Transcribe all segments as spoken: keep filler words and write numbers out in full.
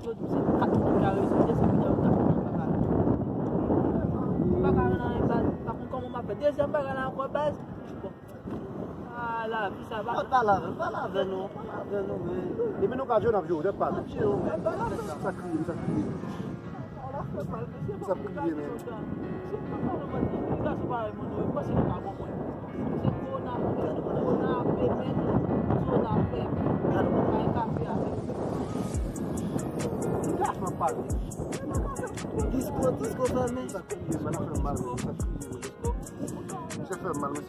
Yo di se kat moun ki ka rezon, desann milyon yo ka fè nan bagay. M pa ka nan baz, m pa konn kòman m ap fè. Dezyèm bagay la ankò, baz. Bon. Ah, lavi sa va. Pa pale avè, pale avè nou, pale avè nou, men. Depi nou ka jwe, n ap jwe, w tèt pale. N ap jwe, men. Sa kriye, sa kriye. Sa kriye, men. Disko, disko fèmen. Sa kriye, men, sa fè mal, men. Sa kriye, men. Sa fè mal, men.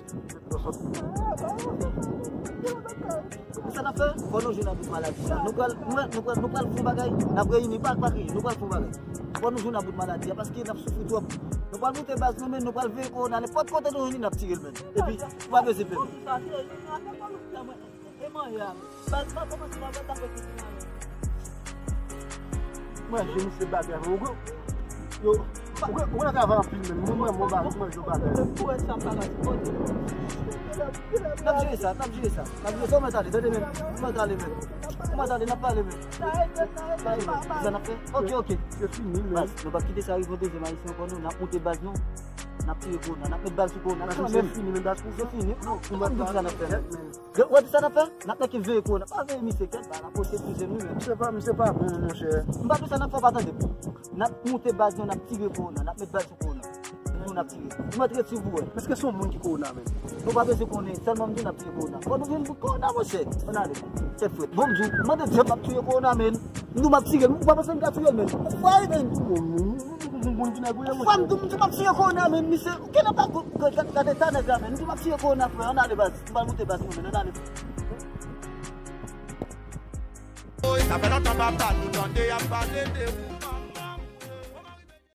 Sa n ap fè, fò nou jwenn nan bout maladi a. Nou pral, nou pral, nou pral, nou pral fè yon bagay, n ap reyini, pa, pa kriye, nou pral fè yon bagay. Fò nou jwenn nan bout maladi a, paske n ap soufri twòp. Nou pral moute baz nou, men nou pral veye kowona, nenpòt kote nou jwenn li, n ap tire l, men. Epi, ou pa bezwen pè. Mwen, je misye bagay, mwen, yo, ou konn travay anpil, men mwen, mwen, mwen, bagay, mwen, yo bagay. N ap jere sa, n ap jere sa, n ap jere sa, ou mèt ale, tande, men, ou mèt ale, men, ou mèt ale, n ap pale, men. Sa n ap fè? Ok, ok. Se fini, men. Baz, nou p ap kite sa rive yon dezyèm Ayisyen ankò, non, n ap moute baz nou, n ap tire kowona, n ap met bal sou kowona. Baz, se fini, men, baz, se fini. Non, ou konn sa n ap fè, men. Yo, w ap di sa n ap fè? N ap mete veye kowona. Pa veye misye, kèt, ba, n ap pote plizyè nou, men. Misye pa, misye pa bon, monchè. M pa di sa n ap fè, pa tande. N ap moute baz nou, n ap tire kowona, n ap met bal sou kowona. Nou, n ap tire. Nou mèt retire pou wè. Èske se yon moun ki kowona, men? Nou pa bezwen konnen, sèlman m di n ap tire kowona. Fò nou jwenn bout kowona, monchè. Ann ale. Tèt frèt. Bon, m di w, mande Dye m ap tire kowona, men. M di w m ap tire l, ou pa panse m ka tire l, men. Ou kwè, men. Bon, nou, nou, nou, nou, nou, nou, nou, nou, nou, nou, Fò m di w, m di w m ap tire kowona, men, misye. Ou kenbe pa gad eta nèg la, men. M di w m ap tire kowona, frè. Ann ale, baz. M pral moute baz mwen, men. Ann ale. Sa fè lontan m ap tann ou tande y ap pale de ou.